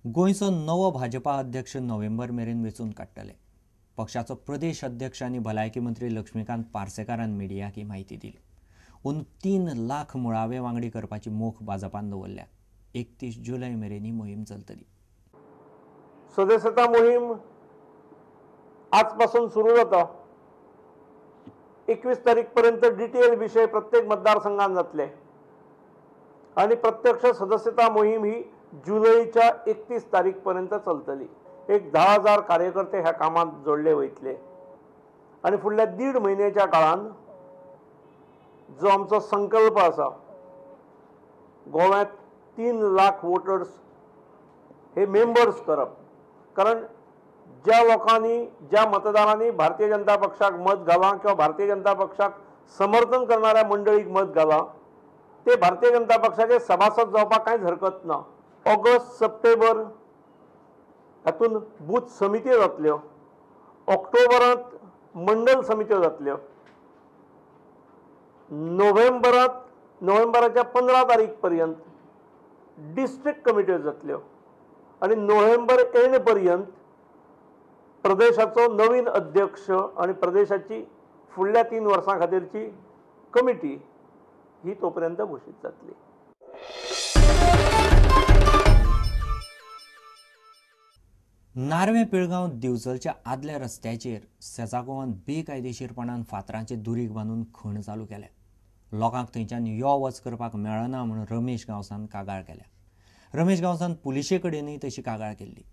गोंयचो नवो भाजपा अध्यक्ष नोव्हेंबर मेरेन वेंचून काडटले. पक्षाचो प्रदेश अध्यक्ष आनी भलायकी मंत्री लक्ष्मीकांत पार्सेकारान मिडियाक ही म्हायती दिली. अंदू 3 लाख मुळावे वांगडी करपाची मोख भाजपान दवरल्या. 31 जुलय मेरेन ही मोहीम चलतली. सदस्यता मोहीम आजपासून सुरू जाता. 21 तारीख पर्यंत डिटेल विषय प्रत्येक मतदारसंघात जातले आणि प्रत्यक्ष सदस्यता मोहीम ही जुलैच्या 31 तारीख पर्यंत चलतली. एक 10,000 कार्यकर्ते ह्या कामात जोडले वयतले आणि फुडल्या 1.5 म्हयन्याच्या काळान जो आमचो संकल्प आसा गोव्यात 3 लाख वोटर्स हे मेंबर्स करप, कारण ज्या लोकांनी ज्या मतदारांनी भारतीय जनता पक्षाक मत घालां किंवा भारतीय जनता पक्षाक समर्थन करणाऱ्या मंडळीक मत घालां ते भारतीय जनता पक्षाचे सभासद जावपाक कांयच हरकत ना. ऑगस्ट सप्टेंबर हातून बूथ समित्यो जातल्यो, ऑक्टोबरांत मंडल समित्यो जातल्यो, नोव्हेंबराच्या 15 तारीख पर्यंत डिस्ट्रिक्ट कमिट्यो जातल्यो आणि नोव्हेंबर एंड पर्यंत प्रदेशाचो नवीन अध्यक्ष आणि प्रदेशाची फुडल्या 3 वर्सां खातीरची कमिटी ही तोपर्यंत घोशीत जातली. नार्वे पिळगांव दिवचलच्या आदल्या रस्त्याचेर सेजागोवान बेकायदेशीरपणान फातरांचे दुरीग बांदून खण चालू केल्या. लोकांक थंयच्यान यो वच करपाक मेळना म्हूण रमेश गांवसान कागाळ केल्या. रमेश गांवसान पुलिशे कडेनूय तशी कागाळ केल्ली,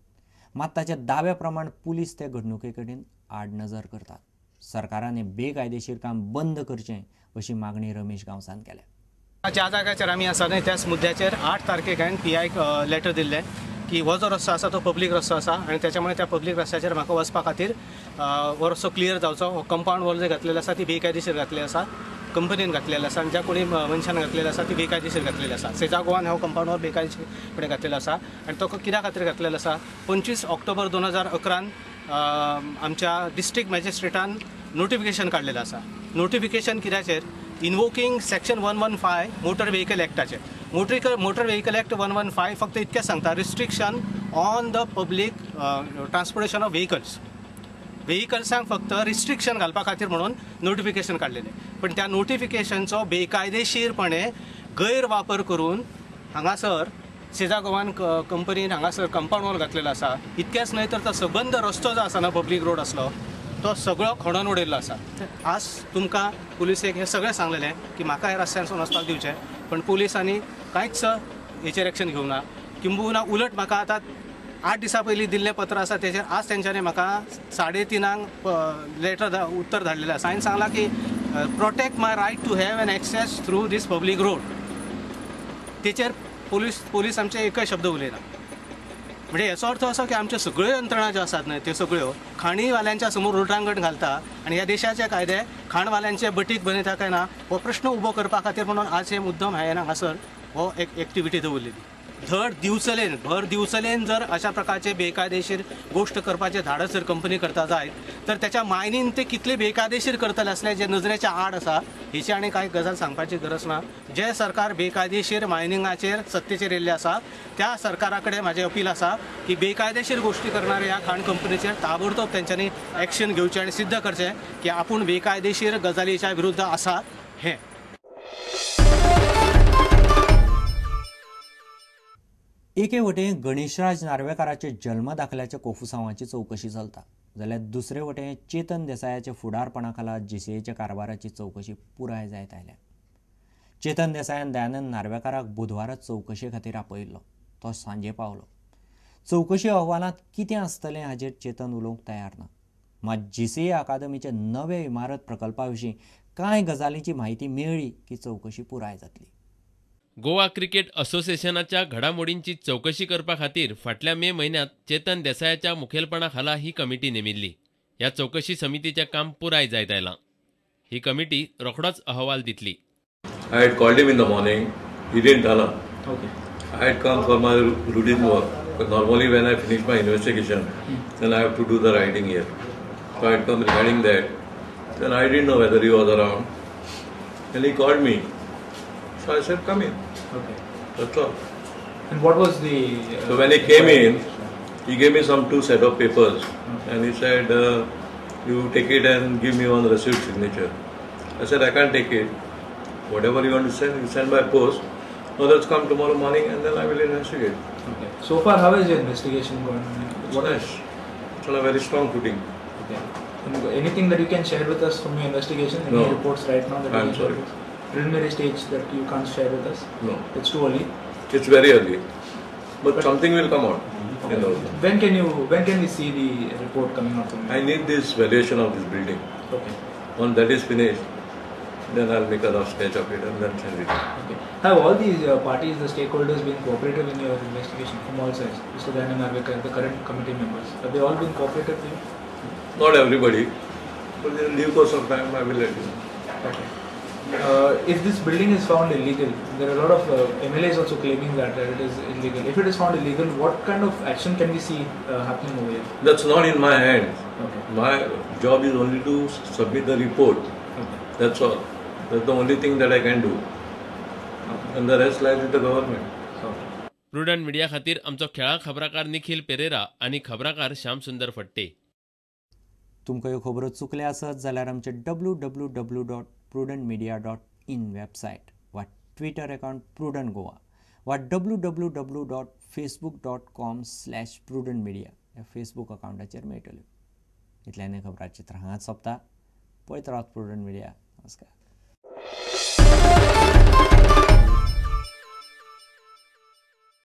मात ताच्या दाव्या प्रमाण पुलीस ते घडणुके कडेन आडनजर करतात. सरकारान हें बेकायदेशीर काम बंद करचें अशी मागणी रमेश गांवसान केल्या. ज्या जाग्याचेर आमी आसा न्हय त्याच मुद्द्याचेर 8 तारखेक हांवें पीआयक लेटर दिल्लें की हो जो रस्तो आसा तो पब्लीक रस्तो आसा आनी त्याच्यामुळे त्या पब्लीक रस्त्याचेर म्हाका वचपा खातीर हो रस्तो क्लियर जावचो. हो कंपावंड वॉल जे घातलेलो आसा ती बेकायदेशीर घातलेली आसा, कंपनीन घातलेली आसा आनी ज्या कोणी मनशान घातलेली आसा ती बेकायदेशीर घातलेली आसा. सेजा गोवान हो कंपावंड वॉल बेकायदेशीरपणे घातलेलो आसा आनी तो कित्या खातीर घातलेलो आसा, 25 ऑक्टोबर 2011 आमच्या डिस्ट्रिक्ट मॅजिस्ट्रेटान नोटिफिकेशन काडलेलें आसा. नोटिफिकेशन कित्याचेर, इनवोकींग सेक्शन 115 मोटर व्हेकल एक्टाचेर. मोटर व्हेकल एक्ट 115 फक्त इतकें सांगता, restriction on the public transportation of vehicles. व्हेकल्सांक फक्त रिस्ट्रिक्शन घालपा खातीर म्हणून नोटिफिकेशन काडलेलें, पण त्या नोटिफिकेशनचो बेकायदेशीरपणे गैरवापर करून हांगासर सेजा गोवान कंपनीन हांगासर कंपावंड वॉल घातलेलो आसा. इतकेंच न्हय तर तो सबंद रस्तो जो आसा ना पब्लीक रोड आसलो तो सगळो खणोन उडयल्लो आसा. आज तुमकां पुलिसेक हें सगळें सांगलेलें की म्हाका ह्या रस्त्यानसून वचपाक दिवचें, पण पुलिसांनी कांयच हेचेर एक्शन घेवंक ना. किंबहुना उलट म्हाका आतां 8 दिसां पयलीं दिल्लें पत्र आसा तेचेर आज तेंच्यांनी म्हाका 3:30 लेटर उत्तर धाडलेलें आसा. हांवें सांगलां की protect my right to have an access through this public road. तेचेर पुलीस आमचे एकय शब्द उलयना. म्हणजे हेचो अर्थ असो की आमच्यो सगळ्यो यंत्रणा ज्यो आसात न्हय त्यो सगळ्यो खाणीवाल्यांच्या समोर उलटांगण घालता आनी ह्या देशाचे कायदे खाणवाल्यांचे बटीक बनयता काय ना हो प्रश्न उबो करपा खातीर म्हणून आज हे मुद्दम हांवें हांगासर हो एक एक्टिविटी दवरलेली. धड दिवचलेन भर दिवचलेन जर अशा प्रकारचे बेकायदेशीर गोश्ट करपाचे धाडस जर कंपनी करता जायत तर त्याच्या मायनीन ते कितले बेकायदेशीर करतले आसले जे नजरेच्या आड आसा हेची आनी कांय गजाल सांगपाची गरज ना. जे सरकार बेकायदेशीर मायनिंगाचेर सत्तेचेर येयल्लें आसा त्या सरकारा कडेन म्हाजें अपील आसा की बेकायदेशीर गोश्टी करणारे ह्या खाण कंपनीचेर ताबडतोब तेंच्यांनी एक्शन घेवचें आनी सिद्ध करचें की आपूण बेकायदेशीर गजालीच्या विरुद्ध आसा. हें एके वटेन गणेशराज नार्वेकाराचे जल्म दाखल्याच्या कोफुसांवाची चवकशी चलता, जाल्यार दुसरे वटेन चेतन देसायाच्या फुडारपणा खाला जीसीएच्या कारभाराची चवकशी पुराय जायत आयल्या. चेतन देसायान दयानंद नार्वेकाराक बुधवाराच चवकशे खातीर आपयिल्लो, तो सांजे पावलो. चवकशी अहवालांत कितें आसतलें हाचेर चेतन उलोवंक तयार ना. मात जीसीए अकादमीच्या नवे इमारत प्रकल्पा विशीं कांय गजालींची म्हायती मेळ्ळी की चवकशी पुराय जातली. गोवा क्रिकेट असोसिएशनाच्या घडामोडींची चवकशी करपा खातीर फाटल्या मे म्हयन्यांत चेतन देसायाच्या मुखेलपणा खाला ही कमिटी नेमिल्ली. ह्या चवकशी समितीचें काम पुराय जायत आयलां. ही कमिटी रोखडोच अहवाल दितली. I had called him in the morning. He didn't turn up. Okay. I had come for my routine work. But normally when I finish my investigation, then I have to do the writing here. So I had come regarding that. Then I didn't know whether he was around. And he called me. So I said, come in. Okay. That's all. And what was the... So when he came in, he gave me some 2 set of papers and he said, you take it and give me one received signature. I said, I can't take it. Whatever you want to send, you send by post. No, let's come tomorrow morning and then I will investigate. Okay. So far, how has your investigation gone? It's nice. It's on a very strong footing. Okay. And anything that you can share with us from your investigation? Any No. reports right now that you I'm can share sorry. with us? Preliminary stage that you can't share with us? No. It's too early? It's very early. But something will come out. Okay. You know. When can we see the report coming out from you? I need this valuation of this building. Okay. Once that is finished, then I'll make a rough sketch of it and then send it. Okay. Have all these parties, the stakeholders, been cooperative in your investigation from all sides? Mr. Dayanand Narvekar, the current committee members, have they all been cooperative to you? Not everybody, but in due course of time I will let you know. Okay. If this building is found illegal, there are a lot of MLAs also claiming that it is illegal. If it is found illegal, what kind of action can we see happening over here? That's not in my hands. Okay. My job is only to submit the report. Okay. That's all. That's the only thing that I can do. Okay. And the rest lies with the government. Okay. Prudent media खातीर आमचो खेळां खबराकार निखिल पेरेरा आनी खबराकार श्यामसुंदर फट्टे. तुमकां ह्यो खबरो चुकल्या आसत जाल्यार आमचे www.prudentmedia.in website वा ट्विटर अकाउंट प्रुडंट गोवा वा www.facebook.com/prudentmedia ह्या फेसबूक अकाउंटाचेर मेळटल्यो. इतल्यान खबराचित्र हांगाच सोंपता. पळयत रावत प्रुडंट मिडिया. नमस्कार.